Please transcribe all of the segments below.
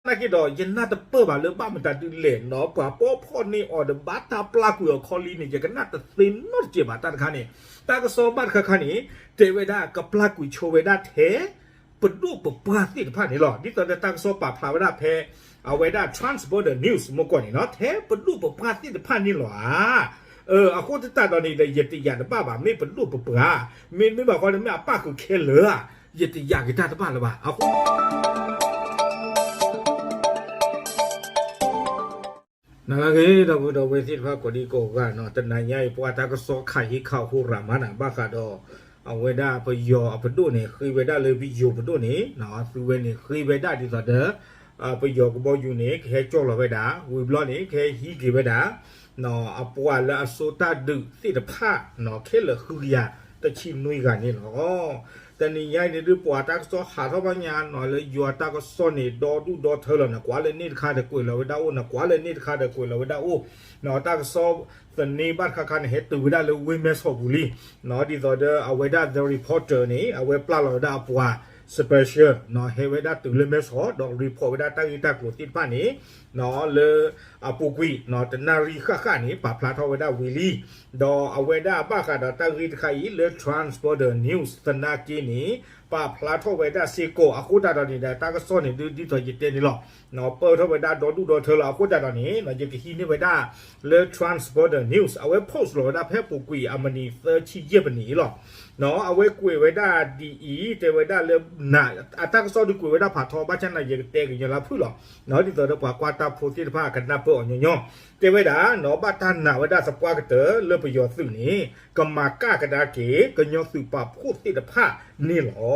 နာ်က့ဒီး ယနၢ်တပၢၢ်ဘၣ်လၢဘၣ်မတၤဒုးလဲၣ်နီၤ ပှၤပီဖီၣ်န့ၢ်အီၤဒီးဘၣ်တၢ်ပျၢ်ကွံာ်အီၤခီလံန့ၣ် ယကနၣ်တသ့နီတစဲးဘၣ်တၢ်တခါန့ၣ်. တၢ်ကစီၣ်ဘၣ်တခါခါန့ၣ် တဲဝဲဒၣ်ကပျၢ်ကွံာ်ဆိဝဲဒၣ်ထဲ ပဒိၣ်ပပှၢ်သ့ၣ်တဖၣ်န့ၣ်လီၤ. ဒ်သိးဒီးတၢ်ကစီၣ်ပာ်ဖျါဝဲဒၣ်ဖဲ အဝဲဒၣ် Trans Border News မ့ၢ်ကီၢ်န့ၣ်နီၤ ထဲပဒိၣ်ပပှၢ်သ့ၣ်တဖၣ်န့ၣ်လီၤဧါ. အဃိသတးဒီးန့ၣ်ဒီး ယတယာ်တဘၣ်ဘၣ် မ့ၢ်ပဒိၣ်ပပှၢ် မ့တမ့ၢ်ဘၣ်ဃီဒီး မ့ၢ်အပၣ်ဃုာ်ခဲလၢာ်ဧါ ယတယာ်က့ၤတၢ်တဘၣ်လၢၤဘၣ်. အဃိ နလၢဂ့ၤ ဒီပုၢ်ဒီဝဲၢ်သ့ၣ်တဖၣ်ကိးဒံကိးဂၤနီၤ တနၤညါအံၤ ပှၤတၢ်ကစီၣ်ခးဟ့ခးဟိရၤမးနၤ ဘၣ်ဃးဒီး အဝဲဒၣ်ပယီၤအပဒိၣ်န့ၣ် ဃ့ဝဲဒၣ်လၢပယီၤပဒိၣ်န့ၣ် သုဝဲန့ၣ်ဃ့ဝဲဒၣ်ဒ်သိးဒီး ပယီၤကဘီယူၤန့ၣ် ကဟဲကၠီၣ်လီၤဝဲဒၣ် ဝံၤဘျီန့ၣ် ကဟဲဟံးက့ၤဝဲဒၣ် အပှၤလၢအစိတၢ်ဒုးသ့ၣ်တဖၣ် ခဲလၢာ်ဃုကယၤတဆံနွံဂၤန့ၣ်လီၤ. တနံၤညါအံၤန့ၣ်ဒုး ပှၤတၢ်ကစီၣ်ဟးထီၣ်ဘၣ်ညါနီၤ လၢယွၤတၢ်ကစီၣ်န့ၣ် ဒီဒူၣ်ဒီထၢလီၤ နကွၢ်လၢန့ၣ်တခါဒီးကွဲးလီၤဝဲဒၣ်အိၣ် နကွၢ်လၢန့ၣ်တခါဒီးကွဲးလီၤဝဲဒၣ်အိၣ် တၢ်ကစီၣ်သန့ဘၣ်တခါခါန့ၣ် ဟဲတုၤဝဲဒၣ်လၢဝ့ၢ်မဲဆီးပူၤလံ ဒ်သိးဒီးအဝဲဒၣ် The Reporter န့ၣ် အဝဲပျၢ်လီၤဝဲဒၣ်အပှၤ special ဟဲဝဲဒၣ်တုၤလၢမဲဆီး ဒီး report ဝဲဒၣ်တၢ်ဂ့ၢ်တၢ်ကျိၤသ့ၣ်တဖၣ်န့ၣ် လၢအပူၤကွံာ် တနၣ်ရံၣ်ဃၣ်ဃၣ်န့ၣ် ပာ်ဖျါထီၣ်ဝဲဒၣ်ဝံၤလံ ဒီးအဝဲဒၣ်ဘၣ်ဃးဒီးတၢ်ဂ့ၢ်တခါအံၤ လၢ Trans Border News သနာ်က့န့ၣ် ပာ်ဖျါထီၣ်ဝဲဒၣ်စ့ၢ်ကီး အဃိသတးဒီးန့ၣ်ဒီး တၢ်ကစီၣ်န့ၣ်ဒုး ဒ်သိးယတဲန့ၣ်လီၤ ပၢၢ်ထီၣ်ဝဲဒၣ်ဒီဒူၣ်ဒီထၢလီၤ အဃိသတးဒီးန့ၣ် ယကဟံးန့ၢ်ဝဲဒၣ်လၢ Trans Border News အဝဲ post လီၤဝဲဒၣ်ဖဲပူၤကွံာ်အမံးနံးသၢဆံယဲၢ်ပနံးအံၤလီၤ. အဝဲကွဲးဝဲဒၣ်ဒ်အံၤ တဲဝဲဒၣ်လၢ အတၢ်ကစီၣ်ဒုးကွဲးဝဲဒၣ်ဖးထီ ဘၣ်ဆၣ်နာ်က့ယကတဲကညီၤလၢဖုၣ်လီၤ ဒ်သိးဒီးပှၤကွၢ်တၢ်ဖိသ့ၣ်တဖၣ်ကနၢ်ပၢၢ်အီၤညီညီ တဲဝဲဒၣ်နီၤ ဘၣ်တၢ်နာ်ဝဲဒၣ်သပှၢ်ကတၢၢ်လၢပယီၤသုးန့ၣ် ကမၤကၣ်ကဒါက့ၤ ကညီသုးပာ်ဖှိၣ်သ့ၣ်တဖၣ်န့ၣ်လီၤ.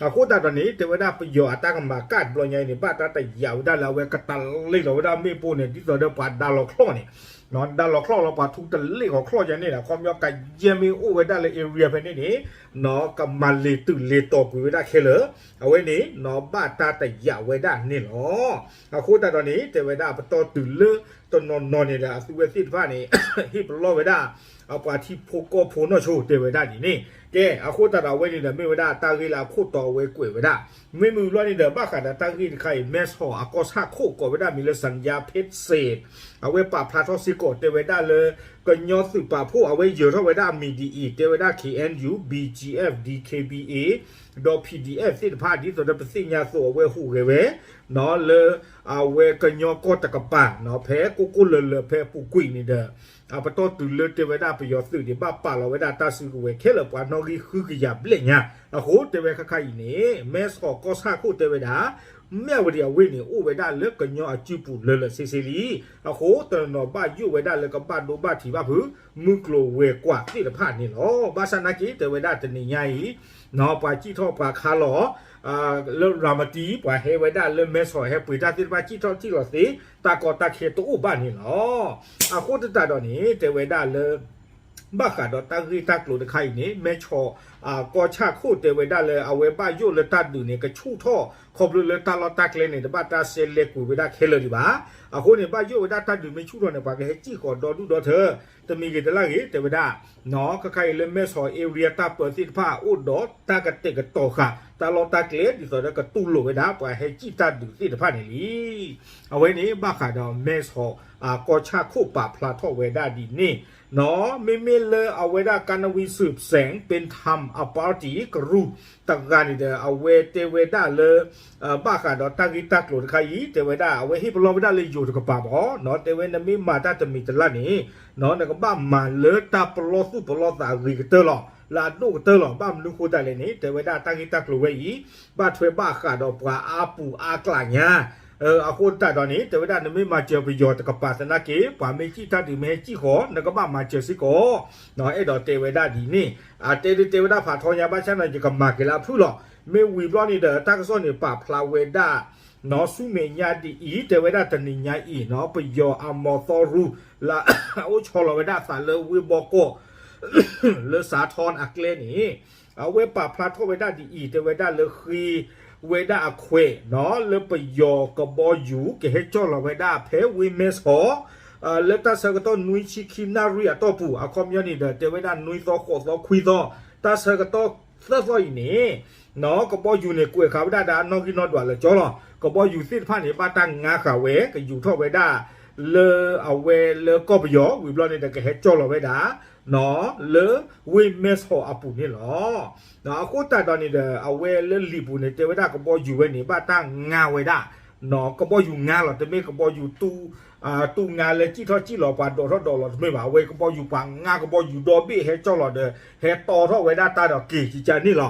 အဃိသတးဒီးန့ၣ် တဲဝဲဒၣ်ပယီၤအတၢ်ကမၤကၣ်တဘျီညါအံၤန့ၣ် ဘၣ်တၢ်တယာ်ဝဲဒၣ်လၢအဝဲကတလ့ၣ်လီၤဝဲဒၣ်မ့ၣ်ပိၢ်န့ၣ် ဒ်သိးဒီးပှၤဒါလီၤချီၣ်န့ၣ် ဒါလီၤချီၣ်လီၤ ပှၤထူတလ့ၣ်ဂီၤချီၣ်ယါန့ၣ်ဒီး ခီပညီကယဲၢ်မ့ၢ်အိၣ်ဝဲဒၣ်လၢ area ဖဲန့ၣ်န့ၣ် ကမၤလ့ၤတုၤလ့ၤတီၤကွံာ်ဝဲဒၣ်ခဲလၢာ် အဝဲန့ၣ်နီၤ ဘၣ်တၢ်တယာ်ဝဲဒၣ်န့ၣ်လီၤ. အဃိသတးဒီးန့ၣ် တဲဝဲဒၣ်ပတီၢ်တုၤလၢတနီၤနီၤန့ၣ်ဒီး အသုဝဲသ့ၣ်တဖၣ်န့ၣ် ဟ့ၣ်ပလီၢ်ဝဲဒၣ် အပှၤထံဖိကီၢ်ဖိနီၢ်ဆိ တဲဝဲဒၣ်ဒ်န့ၣ် ကဲ အဃိသတးဒီးအဝဲန့ၣ်ဒီး မ့ၢ်ဝဲဒၣ်တၢ်ဂ့ၢ်လၢအခိၣ်တီအဝဲကွဲးဝဲဒၣ် မ့မ့ၢ်ဘျီန့ၣ်ဒီး ဘၣ်ဃးဒီးတၢ်ဂ့ၢ်တခါအံၤ မဲဆီးအကီၢ်ဆၣ်ခိၣ်ကိးဝဲဒၣ်မံၤလၢ စၣ်ယါဖ့းစ့း အဝဲပာ်ဖျါထီၣ်စ့ၢ်ကီး တဲဝဲဒၣ်လၢ ကညီသုးပာ်ဖှိၣ် အဝဲယၢၤထီၣ်ဝဲဒၣ်အမံၤဒ်အံၤ တဲဝဲဒၣ် K N U B G F D K B A ဒီး P D F သ့ၣ်တဖၣ် ဒ်သိးဒီးပသ့ၣ်ညါအသိး အဝဲဟူးဂဲၤဝဲ လၢအဝဲကညီကီၢ်တကပၤ ဖဲကိၢ်ကိၢ်လၢၤလၢၤဖဲအပူၤကွံာ်န့ၣ်ဒီး အပတီၢ်တုၤလၢတဲဝဲဒၣ်ပယီၤသုးန့ၣ် ဘၣ်ပာ်လီၤဝဲဒၣ်တၢ်စုကဝဲၤခဲလၢာ်ပှၤနီၣ်ဂံၢ်ဃုကယၤဘျဲၣ်ညါ အဃိတဲဝဲခါခါအံၤန့ၣ် မဲဆီးကီၢ်ဆၣ်ခိၣ်တဲဝဲဒၣ် မ့ၢ်ဝဲဒ်အဝ့ၢ်န့ၣ် အိၣ်ဝဲဒၣ်လၢကညီအစုပူၤလၢလၢဆ့ဆ့လံ. အဃိတနီၤဘၣ်ယိၣ်ဝဲဒၣ်လၢကဘၣ်ဒိဘၣ်ထံးဘၣ်ဖုး မုၢ်ကျိၤဝဲၤကွာ်သ့ၣ်တဖၣ်န့ၣ်လီၤ. ဘၣ်ဆၣ်နာ်က့တဲဝဲဒၣ်တနံၤညါအံၤ ပှၤစံၣ်ထီၣ်ပှၤခါလီၤ လၢရၤမတံ ပှၤဟဲဝဲဒၣ်လၢမဲဆီးဟဲပှ့ၤတၢ်သ့ၣ်တဖၣ် စံၣ်ထီၣ်ထံၣ်လီၤသ့ တၢ်ကီတၢ်ခဲတအိၣ်ဘၣ်န့ၣ်လီၤ. အဃိသတးဒီးန့ၣ် တဲဝဲဒၣ်လၢ ဘၣ်ဃးဒီးတၢ်ဂ့ၢ်တၢ်ကျိၤတခါအံၤန့ၣ် မဲဆီး ကီၢ်ဆၣ်ခိၣ်တဲဝဲဒၣ်လၢအဝဲဘၣ်ယိၣ်လၢတၢ်ဒုးန့ၣ် ကဆူၣ်ထီၣ် ခီဖျိလၢတၢ်လီၢ်တၢ်ကျဲန့ၣ် တဘၣ်တၢ်ဆဲးလဲၤကွံာ်ဝဲဒၣ်ခဲလၢာ်ဒံးဘၣ်. အဃိန့ၣ် ဘၣ်ယိၣ်ဝဲဒၣ်တၢ်ဒုးမ့ၢ်ဆူၣ်ထီၣ်န့ၣ် ပှၤကဟဲစံၣ်ဃီၤဒီဒူၣ်ဒီထၢ တမံၤဂ့ၤတလၢ်ဂ့ၤ တဲဝဲဒၣ် ခါခါအံၤလၢမဲဆီး area တၢ်ပၢသ့ၣ်တဖၣ် အိၣ်ဒီးတၢ်ကတဲာ်ကတီၤဃာ် တၢ်လီၢ်တၢ်ကျဲ ဒ်သိးဒီးကတူၢ်လိာ်ဝဲဒၣ် ပှၤဟဲစံၣ်တၢ်ဒုးသ့ၣ်တဖၣ်န့ၣ်လံ. အဝဲန့ၣ် ဘၣ်ဃးဒီးမဲဆီး ကီၢ်ဆၣ်ခိၣ်ပာ်ဖျါထီၣ်ဝဲဒၣ်ဒ်န့ၣ် မ့မ့ၢ်လၢအဝဲဒၣ် ကနဝံၤ စူးစဲး ပ့ထမ် အပါတီ ကရူၢ်တဂၤန့ၣ်ဒီး အဝဲတဲဝဲဒၣ်လၢ ဘၣ်ဃးဒီးတၢ်ဂ့ၢ်တၢ်ကျိၤတခါအံၤ တဲဝဲဒၣ် အဝဲဟ့ၣ်ပလီၢ်ဝဲဒၣ်လၢယိၤတကပၤဘၣ် တဲဝဲနမ့ၢ်မၤတၢ်တမံၤတလၢ်န့ၣ် နကဘၣ်မၤလၢတၢ်ပလီၢ်သူၣ်ပလီၢ်သးအဂ့ၤကတၢၢ်လီၤ လၢအဒိၣ်ကတၢၢ်လီၤ. ဘၣ်မနုၤဃိသတးလဲၣ်န့ၣ် တဲဝဲဒၣ်တၢ်ဂ့ၢ်တၢ်ကျိၤဝဲအံၤ ဘၣ်ထွဲဘၣ်ဃးဒီးပှၤအါပူၤအါကျးညါ အဃိသတးဒီးန့ၣ် တဲဝဲဒၣ်နမ့ၢ်မၤစၢၤပယီၤတကပၤသနာ်က့ ပှၤမ့ၢ်စံၣ်တၢ်ဒုးမ့ၢ်ဟဲစံၣ်ဃီၤ နကဘၣ်မၤစၢၤစ့ၢ်ကီး အဲၣ်ဒိးတဲဝဲဒၣ်ဒ်န့ၣ် အတဲဒုးတဲဝဲဒၣ်ဖးထီညါ ဘၣ်ဆၣ်န့ၣ် ယကမၤက့ၤလၢအဖုၣ်လီၤ. မ့ၢ်ဝံၤဘျီန့ၣ်ဒီး တၢ်ကစီၣ်န့ၣ်ပာ်ဖျါဝဲဒၣ် ဆူမဲာ်ညါဒ်အံၤ တဲဝဲဒၣ်တနံၤညါအံၤ ပယီၤအမီၤသီရူ လၢအအိၣ်ဆီလီၤဝဲဒၣ်အသးလၢဝ့ၢ်ဘီကီၢ် လၢစးထီၣ်အကျဲန့ၣ် အဝဲပာ်ဖျါထီၣ်ဝဲဒၣ်ဒ်အံၤ တဲဝဲဒၣ်လၢဃ့ဝဲဒၣ်အခွဲး လၢပယီၤကဘီယူၤ ကဟဲကၠီၣ်လီၤဝဲဒၣ်ဖဲဝ့ၢ်မဲဆီး လၢတၢ်ဆၢကတီၢ်နွံဆံခံနၣ်ရံၣ်အတီၢ်ပူၤ အခီပညီန့ၣ်ဒီး တဲဝဲဒၣ်နွံသီဃိးသီခွံသီ တၢ်ဆၢကတီၢ်သၢသီအံၤန့ၣ် ကဘီယူၤန့ၣ် ကွဲးဃာ်ဝဲဒၣ်ဒီးအနီၣ်ဂံၢ်နီၣ်ဒွးလၢကၠီလီၤ. ကဘီယူၤသ့ၣ်တဖၣ်န့ၣ် ဘၣ်တၢ်ငါဃာ်ဝဲ ကယူၤထီၣ်ဝဲဒၣ် လၢအဝဲလၢကီၢ်ပယီၤ ဝံၤဘျီန့ၣ်ဒီး ကဟဲကၠီၣ်လီၤဝဲဒၣ် လၢဝ့ၢ်မဲၢ်ဆီး အပူၤန့ၣ်လီၤ. အဃိသတးဒီးန့ၣ်ဒီး အဝဲလၢလံာ်ပူၤန့ၣ် တဲဝဲဒၣ်ကဘီယူၤဝဲန့ၣ် ဘၣ်တၢ်ငါဝဲဒၣ် ကဘီယူၤငါလီၤ. တမ့ၢ်ကဘီယူၤ တူၢ်ငါလၢစံၣ်ထီၣ်စံၣ်လီၤ ပှၤဒိးထီၣ်ဒိးလီၤ တမ့ၢ်ဘၣ်. အဝဲကဘီယူၤပှၤငါ ကဘီယူၤဒီဘ့ၣ် ဟဲကၠီၣ်လီၤဒီး ဟဲတီထီၣ်ဝဲဒၣ်တၢ်ဒီးက့ၤကကန့ၣ်လီၤ.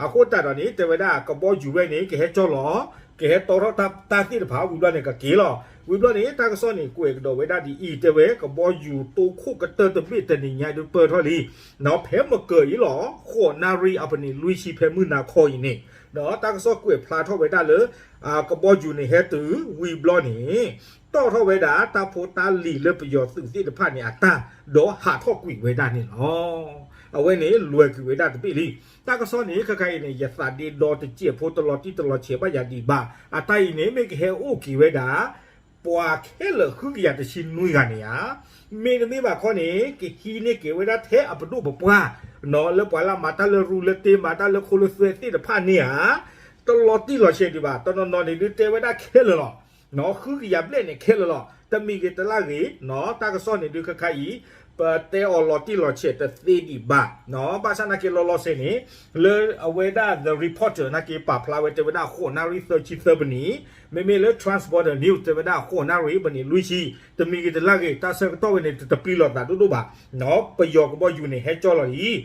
အဃိသတးဒီးန့ၣ် တဲဝဲဒၣ်ကဘီယူၤဝဲန့ၣ် ကဟဲကၠီၣ်လီၤ ကဟဲတီထီၣ်တၢ်သ့ၣ်တဖၣ် ဝံၤဘျီန့ၣ် ကက့ၤလီၤ. ဝံၤဘျီန့ၣ် တၢ်ကစီၣ်န့ၣ် ကွဲးကဒီးဝဲဒၣ်ဒ်အံၤ တဲဝဲ ကဘီယူၤတိခိၣ်ကတၢၢ်တဘ့ၣ် တနံၤညါဒုးပၢၢ်ထီၣ်လံ ဖဲမကၢၤအံၤလီၤ ဃိးနၣ်ရံၣ်အပနံးလွံၢ်ဆံ ဖဲမုၢ်နၤခီအံၤန့ၣ် ဒီးတၢ်ကစီၣ်ကွဲးဖျါထီၣ်ဝဲဒၣ်လၢ ကဘီယူၤန့ၣ် ဟဲတုၤဝံၤဘျီန့ၣ် တီၣ်ထီၣ်ဝဲဒၣ်တၢ်ဖိတၢ်လံၤလၢပယီၤသုးသ့ၣ်တဖၣ်န့ၣ်အတၢ် ဒီးဟးထီၣ်ကွံာ်ဝဲဒၣ်န့ၣ်လီၤ. အဝဲန့ၣ်လွဲၤကွံာ်ဝဲဒၣ်တဘ့ၣ်လံ. တၢ်ကစီၣ်န့ၣ် ခဲခါအံၤန့ၣ် ယသးဒ့ဒီတစဲးဖိ တလီၤတံၢ်တလီၤဆဲးဘၣ်ယၤဒံးဘၣ်. အတၢ်အံၤန့ၣ် မ့ၢ်ကဟဲအိၣ်က့ၤဝဲဒၣ် ပှၤခဲလၢာ်ဃုကယၤတဆံနွံဂၤန့ၣ်ဧါ. မ့တမ့ၢ်ဘၣ်ခီန့ၣ် ကဟံးန့ၢ်က့ၤဝဲဒၣ်ထဲအပဒိၣ်ပပှၢ် လၢပှၤလၢမၤတၢ်လၢရူလၢတ့ မၤတၢ်လၢခိလၢသွဲသ့ၣ်တဖၣ်န့ၣ်ဧါ တလီၤတံၢ်လီၤဆဲးဒံးဘၣ်. တနီၤနီၤန့ၣ်ဒုးတဲဝဲဒၣ်ခဲလၢာ်လီၤ. ဃုကယၤဘျဲၣ်န့ၣ်ခဲလၢာ်လီၤ. တမံၤဂ့ၤတလၢ်ဂ့ၤ တၢ်ကစီၣ်န့ၣ်ဒုးခဲခါအံၤ ပတဲအီၤလီၤတံၢ်လီၤဆဲးတသ့ဒံးဘၣ်. ဘၣ်ဆၣ်နာ်က့ၤလီၤလီၤဆဲးန့ၣ် လၢအဝဲဒၣ် The Reporter နာ်က့ၤပာ်ဖျါဝဲ တဲဝဲဒၣ် ဃိးနၣ်ရံၣ်သၢဆံသၢပနံး, မ့မ့ၢ်လၢ Transborder News တဲဝဲဒၣ် ဃိးနၣ်ရံၣ်ပနံးလွံၢ်ဆံ, တမံၤဂ့ၤတလၢ်ဂ့ၤ တၢ်ဆၢကတီၢ်ဝဲန့ၣ် တပျံၤလိာ်သးဒိၣ်ဒိၣ်ဘၣ်. ပယီၤကဘီယူၤန့ၣ် ဟဲကၠီၣ်လီၤလံ. ဒီး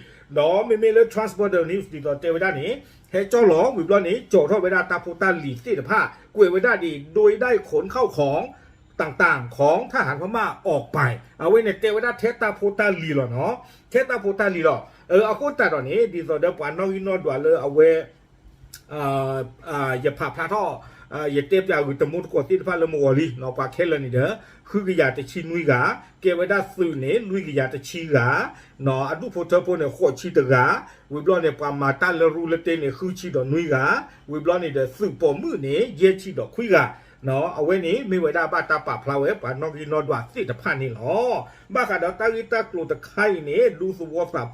မ့မ့ၢ်လၢ Transborder News ဒ်သိးတဲဝဲဒၣ်န့ၣ် ဟဲကၠီၣ်လီၤ ဝံၤဘျီန့ၣ် ကၠီၣ်ထီၣ်ဝဲဒၣ်တၢ်ဖိတၢ်လံၤသ့ၣ်တဖၣ် ကွဲးဝဲဒၣ်ဒ် โดยได้ขนข้าวของ ต่างๆ ของทหารพม่าออกไป အဝဲန့ၣ်တဲဝဲဒၣ်ထဲတၢ်ဖိတၢ်လံၤလီၤနီၤ, ထဲတၢ်ဖိတၢ်လံၤလီၤ. အဃိသတးဒီးန့ၣ် ဒ်သိးဒီးပှၤနီၣ်ဂံၢ်နီၣ်ဒွးလၢအဝဲ ယဖးဖျါထီၣ် ယတဲပၠးဂုာ်တမူတကိးသ့ၣ်တဖၣ်လၢမဂီၤလံ, ပှၤခဲလၢာ်န့ၣ်ဒီး ဃုကယၤတဆံနွံဂၤ, ကဲဝဲဒၣ်သုးန့ၣ် လွံၢ်ကယၤတဆံဂၤ, အဒူၣ်ဖိထၢဖိန့ၣ် ဃိးဆံတဂၤ, ဝံၤဘျီန့ၣ် ပှၤမၤတၢ်လၢရူလၢတ့န့ၣ် ဃုဆံဒီးနွံဂၤ, ဝံၤဘျီန့ၣ်ဒီး သုးပိာ်မုၣ်န့ၣ် ယဲၢ်ဆံဒီးခွံဂၤ, အဝဲန့ၣ်မ့ၢ်ဝဲဒၣ်ဘၣ်တၢ်ပာ်ဖျါဝဲ ပှၤနီၣ်ဂံၢ်နီၣ်ဒွးသ့ၣ်တဖၣ်န့ၣ်လီၤ. ဘၣ်ဃးဒီးတၢ်ဂ့ၢ်တၢ်ကျိၤတခါအံၤန့ၣ် ဒူသဝီသးပှၢ်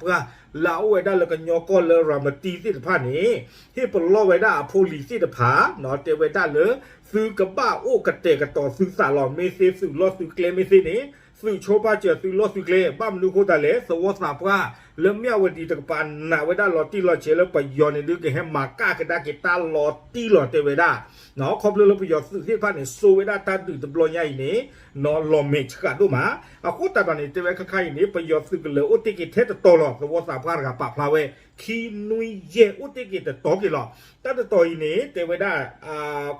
လၢအအိၣ်ဝဲဒၣ်လၢကညီကီၢ်လၢရၤမတံသ့ၣ်တဖၣ်န့ၣ် ဟ့ၣ်ပလီၢ်ဝဲဒၣ်အဖိလံၤသ့ၣ်တဖၣ် တဲဝဲဒၣ်လၢ သုကဘၣ်အိၣ်ကတဲာ်ကတီၤသုသးလီၤ. မ့ၢ်သ့သုးလီၢ်သုကျဲမ့ၢ်သ့န့ၣ် သုးဆိပာ်စၢၤသုလီၢ်သုကျဲ, ဘၣ်မနုၤအဃိသတးလဲၣ် သဝီသးပှၢ် လၢမၠၣ်ဝတံၤတကပၤနာ်ဝဲဒၣ်လီၤတံၢ်လီၤဆဲးလၢပယီၤန့ၣ်ဒုးကဟဲမၤကၣ်ကဒါက့ၤတၢ်လီၤတံၢ်လီၤတဲဝဲဒၣ် ခီဖျိလၢပယီၤသုးသ့ၣ်တဖၣ်န့ၣ် စိာ်ဝဲဒၣ်တၢ်ဒုးတဘျီညါအံၤန့ၣ် လီၤမဲာ်ဆှးဒိၣ်မး. အဃိသတးဒီးန့ၣ် တဲဝဲခဲခါအံၤန့ၣ် ပယီၤသုးကလၢၤအိၣ်တ့ၢ်က့ၤထဲတတီၤလီၤ. သဝီသးပှၢ်တဂၤပာ်ဖျါဝဲ ခံနွံယဲၢ်အိၣ်တ့ၢ်က့ၤတတီၤက့ၤလီၤ. တၢ်တတီၤအံၤန့ၣ် တဲဝဲဒၣ်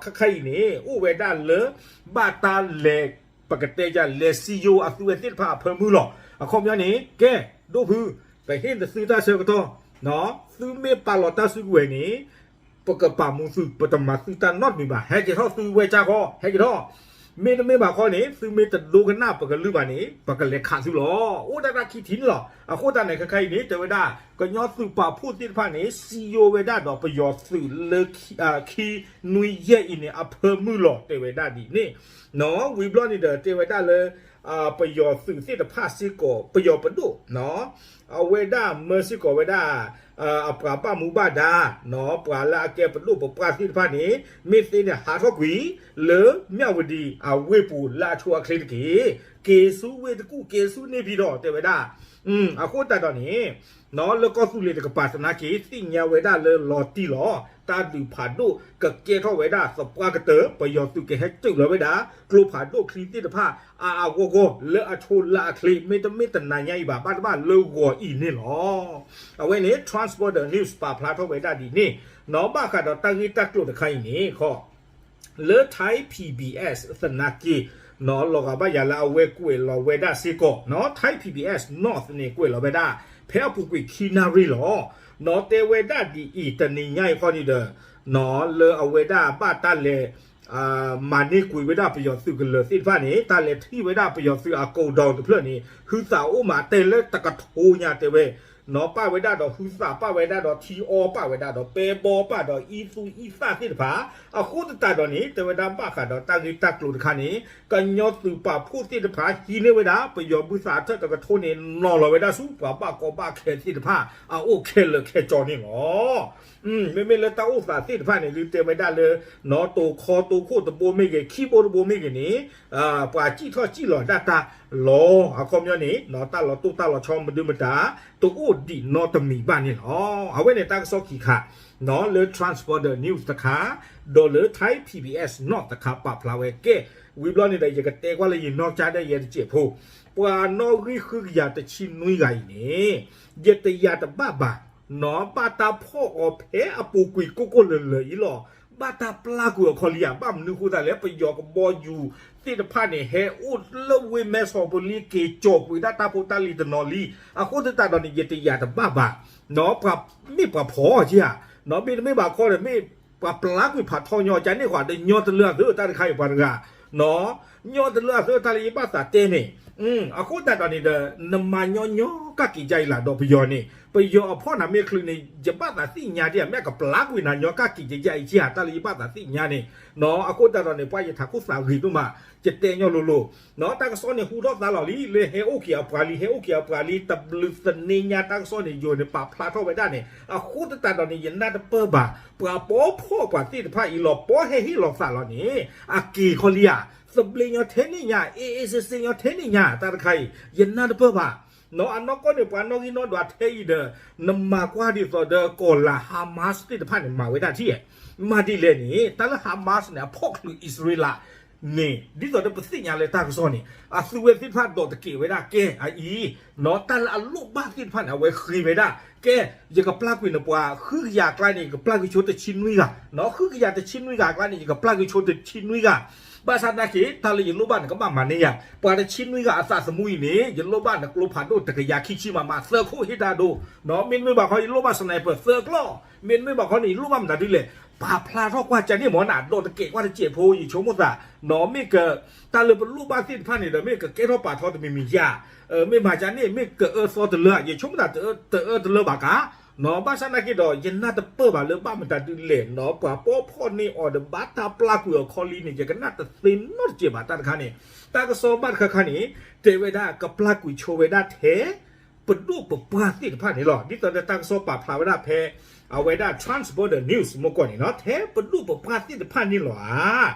ခဲခါအံၤန့ၣ် အိၣ်ဝဲဒၣ်လၢ ဘၣ်တၢ်လဲၤ ပကတဲယၤလဲၤစံယိၤအသုဝဲသ့ၣ်တဖၣ်အဖၢမုၢ်လီၤ. အခီပညီန့ၣ် ကဲ ဒိၣ်ဖု ပဟ့ၣ်နသုတၢ်ဆၢကတီၢ်, သုမ့ၢ်ပာ်လီၤတၢ်စုကဝဲၤန့ၣ် ပကပာ်မူသု ပတမၤသုတၢ်နီတမံၤဘၣ်. ဟဲက့ၤထီၣ်သုဝဲကၢ်ဃီ ဟဲက့ၤထီၣ်, မ့တမ့ၢ်ဘၣ်ခီန့ၣ် သုမ့ၢ်တဒိကနၣ်ပကလုၢ်ဘၣ်န့ၣ် ပကလဲၤခးသုလီၤ. အိၣ်ဒၣ်တၢ်ခံထံၣ်န့ၣ်လီၤ. အဃိသတးန့ၣ် ခဲခါအံၤန့ၣ် တဲဝဲဒၣ် ကညီသုးပာ်ဖှိၣ်သ့ၣ်တဖၣ်န့ၣ် စံယိၤဝဲဒၣ်ဒီးပယီၤသုးလၢ ခံနွံယဲၢ်အံၤန့ၣ် အဖၢမုၢ်လီၤ တဲဝဲဒၣ်ဒ်န့ၣ် ဝံၤဘျီန့ၣ်ဒီး တဲဝဲဒၣ်လၢ ပယီၤသုးသ့ၣ်တဖၣ်စ့ၢ်ကီး ပယီၤပဒိၣ် အဝဲဒၣ်မၢစ့ၢ်ကီးဝဲဒၣ် အပှၤဘၣ်မူဘၣ်ဒါ ပှၤလၢအကဲပဒိၣ်ပပှၢ်သ့ၣ်တဖၣ်န့ၣ် မ့ၢ်သ့န့ၣ် ဟးထီၣ်ကွံာ် လၢမၠၣ်ဝတံၤအဝ့ၢ်ပူၤလၢအဆိအချ့တက့ၢ်. က့ၤဆူဝ့ၢ်တကူၣ် က့ၤဆူန့ၢ်ဖံးထီၣ် တဲဝဲဒၣ် အဃိသတးဒီးန့ၣ် လၢကီၢ်သူလ့ၤတကပၤသနာ်က့ သ့ၣ်ညါဝဲဒၣ်လၢလီၤတံၢ်လီၤ. တၢ်ဒုးဖးဒိၣ်ကကဲထီၣ်ဝဲဒၣ်သပှၢ်ကတၢၢ် ပယီၤသုးကဟဲတုာ်လီၤဝဲဒၣ် ကျိဖးဒိၣ်ချံသ့ၣ်တဖၣ် အါအါဂီၢ်ဂီၢ် လၢအဆိလၢအချ့ မ့တမ့ၢ်တနၤညါအံၤဘၣ် ဘၣ်တဘၣ်လၢဂီၤအံၤန့ၣ်လီၤ. အဝဲန့ၣ် Transborder News ပာ်ဖျါထီၣ်ဝဲဒၣ်ဒ်န့ၣ် နီၢ်ဘၣ်ဃးဒီးတၢ်ဂ့ၢ်တၢ်ကျိၤတခါအံၤန့ၣ် ခီ လၢ Thai PBS သနာ်က့ လီၤဂာ်ဘၣ်ယၤလၢအဝဲကွဲးလီၤဝဲဒၣ်စ့ၢ်ကီး Thai PBS North န့ၣ် ကွဲးလီၤဝဲဒၣ် ဖဲအပူၤကွံာ်ခံနၣ်ရံၣ်လီၤ. နီၢ်တဲဝဲဒၣ်ဒ်အံၤ တနံၤညါအံၤခီန့ၣ်ဒီး လၢအဝဲဒၣ်ဘၣ်တၢ်လဲၤ မၤန့ၢ်ကွံာ်ဝဲဒၣ်ပယီၤသုးကလၢၤသ့ၣ်တဖၣ်န့ၣ် တၢ်လဲၤထံၣ်ဝဲဒၣ်ပယီၤသုးအ godown တဖျၢၣ်န့ၣ် ဟုသးအိၣ်မးတဲလၢတကထိညါတဲဝဲ နီၢ်ပၣ်ဝဲဒၣ်ဒီးဟုသၣ် ပၣ်ဝဲဒၣ်ဒီးထံအီ ပၣ်ဝဲဒၣ်ဒီးပဲဘီ ပၣ်ဒီးအံသူအံသၣ်သ့ၣ်တဖၣ်, အဃိသတးဒီးန့ၣ် တဲဝဲဒၣ်ဘၣ်ဃးဒီးတၢ်ဂ့ၢ်တၢ်ကျိၤတခါန့ၣ် ကညီသုးပာ်ဖှိၣ်သ့ၣ်တဖၣ် ဟံးန့ၢ်ဝဲဒၣ် ပယီၤဘုသးအထၢၣ်တကထိန့ၣ် နီၤလီၤဝဲဒၣ်ဆူပှၤဘၣ်ကီဘၣ်ခဲသ့ၣ်တဖၣ် အအိၣ်ခဲလၢာ်ခဲဆ့န့ၣ်လီၤ. မ့မ့ၢ်လၢတၢ်အိၣ်သးသ့ၣ်တဖၣ်န့ၣ် ဒုးတဲဝဲဒၣ်လၢ နီၢ်တိၤခီတိၤခိၣ်တဘိမ့ၢ်ဂ့ၤ ခံဘိတဘိမ့ၢ်ဂ့ၤန့ၣ် ပှၤစံၣ်ထီၣ်စံၣ်လီၤဒၣ်တၢ်လီၤ. အခီပညီန့ၣ် တၢ်လီၤတိၢ်တၢ်လီၤဆီမနုၤမတၤ တအိၣ်ဒံးနီတမံၤဘၣ်န့ၣ်လီၤ. အဝဲန့ၣ်တၢ်ကစီၣ်ခံခါ လၢ Transporter News တခါ ဒီးလၢ Thai PBS North တခါပာ်ဖျါဝဲကဲ ဝံၤဘျီန့ၣ်ဒီး ယကတဲကွၢ်လၢယနီၢ်ကစၢ်ဒၣ်ယဲတစဲးဖိ ပှၤနီၣ်ဂံၢ်ဃုကယၤတဆံနွံဂၤအံၤန့ၣ် ယတယာ်တဘၣ်ဘၣ် နီၢ်ဘၣ်တၢ်ဖီၣ်အီၤဖဲအပူၤကွံာ်ကိၢ်ကိၢ်လၢၤလၢၤအံၤလီၤ. ဘၣ်တၢ်ပျၢ်ကွံာ်အခီလံဧါ ဘၣ်မနုၤဃိသတးလဲၣ် ပယီၤကဘီယူၤသ့ၣ်တဖၣ်န့ၣ် ဟဲအိၣ်လၢဝ့ၢ်မဲဆီးဖိလံ က့ၤကၠီၤကွံာ်ဒၣ်တၢ်ဖိတၢ်လံၤတနီၤလံ. အဃိသတးဒီးန့ၣ် ယတယာ်တဘၣ်ဘၣ် ပှၤမ့ၢ်ပှၤဖီၣ်အီၤက့ဧါ မ့တမ့ၢ်ဘၣ်ခီဒီး မ့ၢ်ပှၤပျၢ်ကွံာ်ဖးထီညါကန့ၣ်ဃီဒီး ညီတလၢအသၢတၢ်တခါအံၤပှၤတဂၤ ညီတလၢအသၢတၢ်လၢယဘၣ်သးတဲန့ၣ် အဃိသတးဒီးန့ၣ်ဒီး နမၤညီညီကၣ်က့ၤကါအံၤလၢဒီးပယီၤန့ၣ် ပယီၤအဖီၣ်နၤမ့ၢ်ချုးန့ၣ် ယဘၣ်သးသ့ၣ်ညါဒ် မ့ၢ်အကပျၢ်ကွံာ်နၤညီကၣ်က့ၤကါအံၤက့ဧါ တၢ်လၢယဘၣ်သးသ့ၣ်ညါန့ၣ် အဃိသတးဒီးန့ၣ် ပှၤယထးခိၣ်သးဂ့ၤဒိၣ်မး ယတဲညီလိၤလိၤ တၢ်ကစီၣ်န့ၣ်ဟူထီၣ်သါလီၤလံ လၢဟဲအိၣ်က့ၤအပှၤလံ ဟဲအိၣ်က့ၤအပှၤလံ တဘျုးသန့ညါတၢ်ကစီၣ်န့ၣ် ယိၤန့ၣ်ပာ်ဖျါထီၣ်ဝဲဒၣ်န့ၣ် အဃိသတးဒီးန့ၣ် ယနၢ်တပၢၢ်ဘၣ် ပှၤပီဖီၣ်ပှၤသ့ၣ်တဖၣ်အံၤလီၤ ပီဟဲဟ့ၣ်လီၤသးလီၤန့ၣ် အက့ၤခီလံဧါ သဘျ့ညီထဲန့ၣ်ညါ အ့ၣ်အ့ၣ်စ့စ့ညီထဲန့ၣ်ညါ တၢ်တခါအံၤ ယနၢ်တပၢၢ်ဘၣ် အနီၢ်ကီၢ်န့ၣ် ပှၤနီၣ်ဂံၢ်နီၣ်ဒွးထဲအံၤဒီး နမၤကွၢ်ဒ်သိးဒီးကီၢ်လၤ Hamas သ့ၣ်တဖၣ်န့ၣ် မၤဝဲဒၣ်ထံၣ် မၤဒ်လဲၣ်န့ၣ် တၢ်လၢ Hamas န့ၣ် အဖီၣ်ချုးအံၣ်စရ့လး န့ၣ် ဒ်သိးဒီးပသ့ၣ်ညါလၢတၢ်ကစီၣ်န့ၣ် အသုဝဲသ့ၣ်တဖၣ်ဒိးတကဲးဝဲဒၣ်ကဲအအံၤ တၢ်လၢအလိၣ်ဘၣ်သ့ၣ်တဖၣ်န့ၣ် အဝဲဃ့ဝဲဒၣ် ကဲ ယကပျၢ်ကွံာ်နပှၤ ဃုကယၤအကျါန့ၣ် ယကပျၢ်ကွံာ်ဆိတဆံနွံဂၤ ဃုကယၤတဆံနွံဂၤအကျါန့ၣ် ယကပျၢ်ကွံာ်ဆိတဆံနွံဂၤ ဘၣ်ဆၣ်သနာ်က့ တၢ်လၢယလိၣ်ဘၣ်န့ၣ်ကဘၣ်မၤန့ၢ်ယၤ ပှၤတဆံနွံဂၤအသးသမူအံၤန့ၣ် ယလိၣ်ဘၣ်နကျိဖးဒိၣ်တကယၤခံဆံမးမး သၢခိၣ်ဟ့ၣ်တၢ်ဒိ မ့တမ့ၢ်ဘၣ်ခီ ယလိၣ်ဘၣ် sniper သၢကျီၢ် မ့တမ့ၢ်ဘၣ်ခီန့ၣ် ယလိၣ်ဘၣ်မတၤဒ်လဲၣ် ပာ်ဖျါထီၣ်ကွၢ်ကန့ၣ်မ့ၢ်နၤ ဒိးတကဲးကွၢ်တစဲးဖိ ယဆိကမိၣ်သး မ့ၢ်က တၢ်လၢပလိၣ်ဘၣ်သ့ၣ်တဖၣ်န့ၣ်ဒီး မ့ၢ်ကကဲထီၣ်ပာ်ထီတမံၤမံၤယါ မ့ၢ်မၤကန့ၣ် မ့ၢ်ကအၢသီတလၢ ယဆိကမိၣ်သးတအၢတလၢဘၣ်ကါ ဘၣ်ဆၣ်သနာ်က့ဒီး ယနၢ်တပၢၢ်ဘၣ်လၢဘၣ်မတၤဒ်လဲၣ် ပှၤပီဖီၣ်န့ၢ်အီၤဒီးဘၣ်တၢ်ပျၢ်ကွံာ်အခီလံန့ၣ် ယကနၣ်တသ့နီတစဲးဘၣ်တၢ်တခါန့ၣ် တၢ်ကစီၣ်ဘၣ်တခါခါန့ၣ် တဲဝဲဒၣ်ကပျၢ်ကွံာ်ဆိဝဲဒၣ်ထဲ ပဒိၣ်ပပှၢ်သ့ၣ်တဖၣ်န့ၣ်လီၤ. ဒ်သိးဒီးတၢ်ကစီၣ်ပာ်ဖျါဝဲဒၣ်ဖဲ အဝဲဒၣ် Transporter News မ့ၢ်ကီၢ်န့ၣ်နီၤ ထဲပဒိၣ်ပပှၢ်သ့ၣ်တဖၣ်န့ၣ်လီၤဧါ.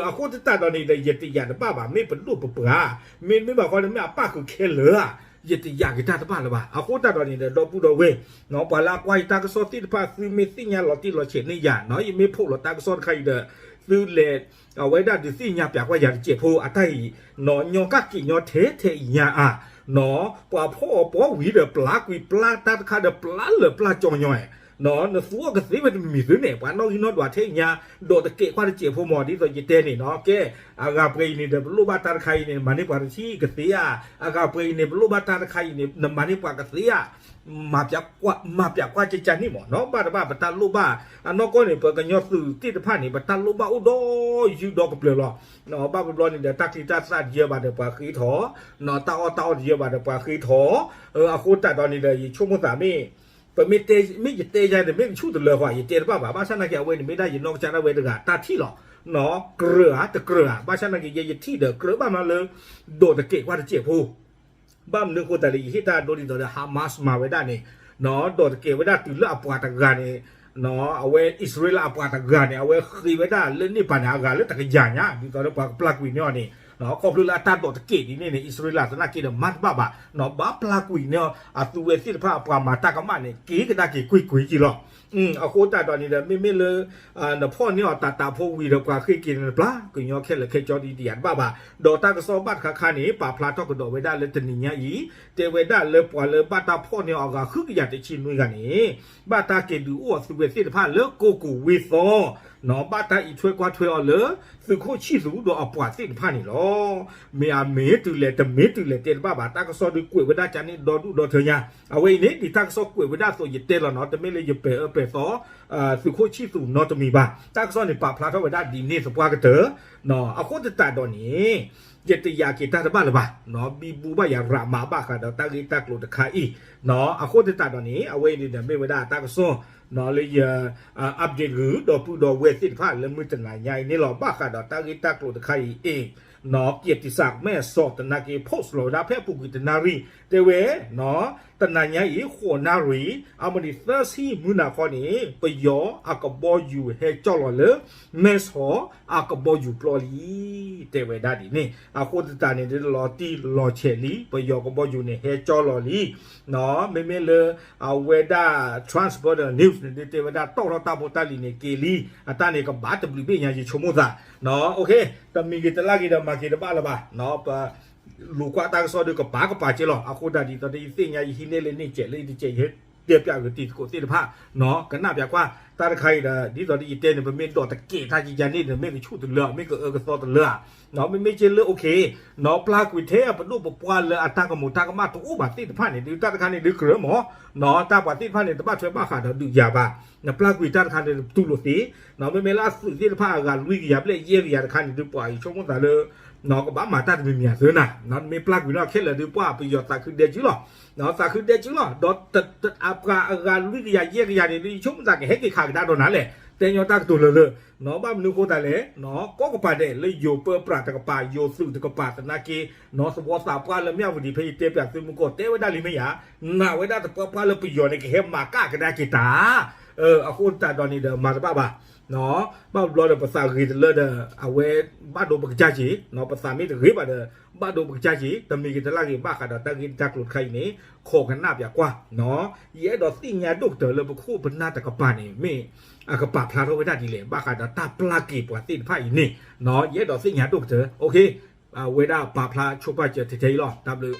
အဃိသတးဒီးန့ၣ်ဒီး ယတယာ်တဘၣ်ဘၣ် မ့ၢ်ပဒိၣ်ပပှၢ် မ့တမ့ၢ်ဘၣ်ဃီဒီး မ့ၢ်အပၣ်ဃုာ်ခဲလၢာ်ဧါ ယတယာ်က့ၤတၢ်တဘၣ်လၢၤဘၣ်. အဃိသတးဒီးန့ၣ်ဒီး ဒီပုၢ်ဒီဝဲၢ် ပှၤလၢအကွၢ်ယတၢ်ကစီၣ်သ့ၣ်တဖၣ် သုမ့ၢ်သ့ၣ်ညါလီၤတံၢ်လီၤဆဲးန့ၢ်ယၤနီၤ ယမ့ၢ်ဖီၣ်လီၤတၢ်ကစီၣ်တခါအံၤဒီး သုလဲၤ အဝဲဒၣ်ဒုးသ့ၣ်ညါပၠးကွၢ်ယၤတစဲးဖိ အတၢ်အံၤ ညီကၣ်က့ၤညီထဲထဲအံၤညါဧါ ပှၤဖီၣ်အီၤပီဝံၤဒီး ပျၢ်ကွံာ်ပျၢ်တၢ်တခါဒီး ပျၢ်လၢာ်ပျၢ်ကၠီညီဧါ နသူအီၤကသ့ဝဲတမံၤသုန့ၣ် ပှၤနီၣ်ဂံၢ်နီၣ်ဒွးထဲအံၤညါ ဒီးတကဲးကွၢ်တစဲးဖိမ့ၢ် ဒ်သိးယတဲန့ၣ်နီၤ ကဲ အဂၤပှဲၤအံၤန့ၣ်ဒီး ပလိၣ်ဘၣ်တၢ်တခါအံၤန့ၣ် မၤန့ၢ်ပှၤတထံၣ်ကသ့ဧါ အဂၤပှဲၤအံၤန့ၣ် ပလိၣ်ဘၣ်တၢ်တခါအံၤန့ၣ် နမၤန့ၢ်ပှၤကသ့ဧါ မၤပၠးကွၢ်ကၠၢကၠၢန့ၣ်မ့ၢ်နီၤ ဘၣ်တဘၣ်ပတၢ်လိၣ်ဘၣ် အနီၢ်ကီၢ်န့ၣ် ပှၤကညီသုးသ့ၣ်တဖၣ်န့ၣ် ပတၢ်လိၣ်ဘၣ်အိၣ်ဒီးယုၢ်ဒီကပျၢၤလီၤ. ဘၣ်ဘျီန့ၣ်ဒီး တၢ်ချံတၢ်သၣ်တယၢဘၣ်ဒီးပှၤဃ့ထီၣ်, တၢ်အီၣ်တၢ်အီတယၢဘၣ်ဒီးပှၤဃ့ထီၣ်, အဃိသတးဒီးန့ၣ်ဒီး ယဆိကမိၣ်သးမ့ၢ် ပမ့ၢ်တဲ မ့ၢ်ယတဲယါဒီး မ့ၢ်ကဆူၣ်တလၢဃီ ယတဲတဘၣ်ဘၣ်. ဘၣ်ဆၣ်သနာ်က့ အဝဲန့ၣ်မ့ၢ်ဒၣ်ယနီၢ်ကစၢ်ဒၣ်ဝဲတဂၤ တၢ်ထံၣ်လီၤ. ကြၢးဧါ တကြၢးဧါ. ဘၣ်ဆၣ်သနာ်က့ ယဲယထံၣ်ဒီးကြၢးဘၣ်မးလၢ ဒီးတကဲးကွၢ်တစဲးဖိ ဘၣ်မနုၤအဃိသတးလဲၣ် ယဟ့ၣ်တၢ်ဒိဒ်သိးဒီး Hamas မၤဝဲဒၣ်န့ၣ် ဒီးတကဲးဝဲဒၣ်တုၤလၢအပှၤတဂၤန့ၣ် အဝဲအံၣ်စရ့လးအပှၤတဂၤန့ၣ် အဝဲဃ့ဝဲဒၣ်လၢန့ၢ်ပၤန့ၣ် အဂၤလၢတကယၤညါ ဒ်သိးဒီးပှၤကပျၢ်ကွံာ်န့ၢ်အီၤန့ၣ် ခီဖျိလၢအတၢ်ဒိးတကဲးဒ်န့ၣ်န့ၣ် အံၣ်စရ့လးသနာ်က့ဒီးမၤတဘၣ်ဘၣ် ဘၣ်ပျၢ်ကွံာ်န့ၢ်အီၤ အသုဝဲသ့ၣ်တဖၣ်အပှၤမၤတၢ်ကမၣ်န့ၣ် က့ၤကဒါက့ၤကွ့ၢ်ကွ့ၢ်က့ၤလီၤ. အဃိသတးဒီးန့ၣ်ဒီး မ့မ့ၢ်လၢ နဖီၣ်န့ၢ်အီၤတၢ်တၢ်ဖိဝံၤဒီးပှၤဃ့က့ၤန့ၣ် နပျၢ်ကညီခဲလၢာ်ခဲဆ့ဒ်တယၤတဘၣ်ဘၣ်. ဒီးတၢ်ကစီၣ်ဘၣ်တခါခါန့ၣ် ပာ်ဖျါထီၣ်ကဒီးဝဲဒၣ်လၢတနံၤညါအံၤ တဲဝဲဒၣ်လၢပှၤလၢဘၣ်တၢ်ဖီၣ်န့ၢ်အီၤအဂၤဃုကယၤတဆံနွံဂၤန့ၣ် ဘၣ်တၢ်က့ၤဒုးအိၣ်အသုဝဲသ့ၣ်တဖၣ်လၢကိကိၣ်ဝ့ၢ်သီ ဘၣ်တၢ်အံးထွဲကွၢ်ထွဲအီၤလၢ သုးခိၣ်ဆံၣ်သူဒီးအပှၤသ့ၣ်တဖၣ်န့ၣ်လီၤ. မ့ၢ်အမ့ၢ်တုၤလဲၣ်တမ့ၢ်တုၤလဲၣ်တဲတဘၣ်ဘၣ်, တၢ်ကစီၣ်ဒုးကွဲးဝဲဒၣ်ကန့ၣ်ဒီဒူၣ်ဒီထၢညါ, အဝဲအံၤန့ၣ် ဒ်တၢ်ကစီၣ်ကွဲးဝဲဒၣ်အသိးယတဲလီၤနီၤ, တမ့ၢ်လၢယပဲာ်အၢပဲာ်သီ သုးခိၣ်ဆံၣ်သူနီတမံၤဘၣ်. တၢ်ကစီၣ်န့ၣ်ပာ်ဖျါထီၣ်ဝဲဒၣ်ဒ်န့ၣ်သပှၢ်ကတၢၢ်, အဃိသတးဒီးန့ၣ် ယတယာ်က့ၤတၢ်တဘၣ်လၢၤဘၣ်, ဘံဘူဘၣ်ယၤရးမးဘၣ်ဃးဒီးတၢ်ဂ့ၢ်တၢ်ကျိၤတခါအံၤ, အဃိသတးဒီးန့ၣ် အဝဲအံၤန့ၣ်ဒီးမ့ၢ်ဝဲဒၣ်တၢ်ကစီၣ် လၢယ update ဂုၤဒီပုၢ်ဒီဝဲၢ်သ့ၣ်တဖၣ်လၢမုၢ်တနၤညါအံၤန့ၣ်လီၤ. ဘၣ်ဃးဒီးတၢ်ဂ့ၢ်တၢ်ကျိၤတခါအံၤ က့ၤတံစးမဲၣ်စီၤတနာ်က့ post လီၤဝဲဒၣ်ဖဲအပူၤကွံာ်တနၣ်ရံၣ် တဲဝဲ တနၤညါအံၤ ဃိးနၣ်ရံၣ် အမနံၤသၢဆံမုၢ်နၤခီန့ၣ် ပယီၤအကဘီယူၤဟဲကၠီၣ်လီၤလၢ မဲၢ်ဆီးအကဘီယူၤပျီလံ တဲဝဲဒၣ်ဒ်န့ၣ်. အဃိသတးန့ၣ် ဒ်လီၤတံၢ်လီၤဆဲးလံ ပယီၤကဘီယူၤန့ၣ် ဟဲကၠီၣ်လီၤလံ. မ့မ့ၢ်လၢ အဝဲဒၣ် Transborder News န့ၣ် ဒ်တဲဝဲဒၣ်တီၣ်ထီၣ်တၢ်ဖိတၢ်လံၤန့ၣ်က့ၤလံ, အတၢ်န့ၣ်ကဘၣ်တဘျုးဘ့ၣ်ညါ ယဆိကမိၣ်သး တမံၤဂ့ၤတလၢ်ဂ့ၤဒီးမၤက့ၤတဘၣ်လၢၤဘၣ်, ပ လူၤကွၢ်တၢ်ကစီၣ်ဒီးကပၤကပၤက့လီၤ. အဃိသတးဒ်သိးဒီးယသ့ၣ်ညါ ယဟံးန့ၢ်လၢန့ၣ်စဲးလၢယတကဲး ယတဲပၠးဂ့ၤတံၤသကိးသ့ၣ်တဖၣ် ကနၣ်ပၠးကွၢ် တၢ်တခါအံၤဒီး ဒ်သိးဒီးယတဲန့ၣ် ပမ့ၢ်ဒိးတကဲးတၢ်ကကန့ၣ်ဒီး မ့ၢ်ကဆူၣ်တလၢ မ့ၢ်ကအၢကသီတလၢဧါ, မ့မ့ၢ်က့လၢ okay နီၢ်ပျၢ်ကွံာ်ထဲပဒိၣ်ပပှၢ်လၢအတၢ်ကမူၤတၢ်ကမၣ်တအိၣ်ဘၣ်သ့ၣ်တဖၣ်န့ၣ် ဒုးတၢ်တခါန့ၣ်ဒုးကြၢးမၢ်, နီၢ်တၢ်ပှၤသ့ၣ်တဖၣ်န့ၣ် တဘၣ်ထွဲဘၣ်ဃးဒီးဒုးယၤဘၣ်, နပျၢ်ကွံာ်တၢ်တခါန့ၣ်တူၢ်လိာ်သ့, နီၢ်မ့မ့ၢ်လၢအသုးသ့ၣ်တဖၣ်အဂၤလွံၢ်ကယၤဘျဲၣ်ယဲၢ်ကယၤတခါန့ၣ် ဒုးပှၤအံၤဆိကမိၣ်သးလၢ နီၢ်ကဘၣ်မၤတၢ်တမံၤမံၤအသၢနၤ, နီၢ်မ့ၢ်ပျၢ်ကွံာ်နီၢ်ခဲလၢာ်ဒုးပှၤပယီၤသးခုဒဲကၠူလီၤ, နီၢ်သးခုဒဲကၠူလီၤ, ဒီး အပှၤအဂၤလွံၢ်ကယၤယဲၢ်ကယၤန့ၣ် ဒုးယဆိကမိၣ်သးကဟဲက့ၤခးကဒါဒီးနၤလဲၣ်, တဲညီတၢ်ကတိၤလၢာ်လၢာ်, နီၢ်ဘၣ်မနုၤအဃိသတးလဲၣ်, နီၢ်ကိးကပၤဒဲးလၢယိၤပၢပြးတကပၤ ယိၤသုးတကပၤသနာ်က့, နီၢ်သဝီသးပှၢ်လၢမၠၣ်ဝတံၤဖဲယတဲပၠးသုးမုၢ်ကီၢ်တဲဝဲဒၣ်လံမ့ၢ်ယၤ, နာ်ဝဲဒၣ်သပှၢ်ပှၢ်လၢပယီၤန့ၣ် ကဟဲမၤကၣ်ကဒါက့ၤတၢ် အဃိသတးဒီးန့ၣ်ဒီးမၤတဘၣ်ဘၣ်, ဘၣ်ဘျီဒီးပသးဂ့ၤတလၢဒီး အဝဲဘၣ်ဒိပကစၢ်က့ၤ, ပသးမ့ၢ်တဂ့ၤဘၣ်ဒီး ဘၣ်ဒိပကစၢ်က့ၤ, တမံၤဂ့ၤတလၢ်ဂ့ၤဘၣ်ဃးဒီးတၢ်ဂ့ၢ်တၢ်ကျိၤတခါအံၤန့ၣ် ခိးကနၣ်ပၠးကွၢ်, ယအဲၣ်ဒိးသ့ၣ်ညါဒိၣ်ကတၢၢ်လၢပခိၣ်ပနၢ်တကပၤန့ၣ် မ့ၢ်အကပာ်ဖျါထီၣ်ဝဲဒၣ်ဒ်လဲၣ် ဘၣ်ဃးဒီးတၢ်ပျၢ်က့ၤပှၤသ့ၣ်တဖၣ်အံၤန့ၣ်, ယအဲၣ်ဒိးသ့ၣ်ညါဒိၣ်ကတၢၢ်, အဝဲဒၣ်ပာ်ဖျါဆိပာ်စၢၤထဲထဲအံၤလီၤ, တၢ်ဘျုး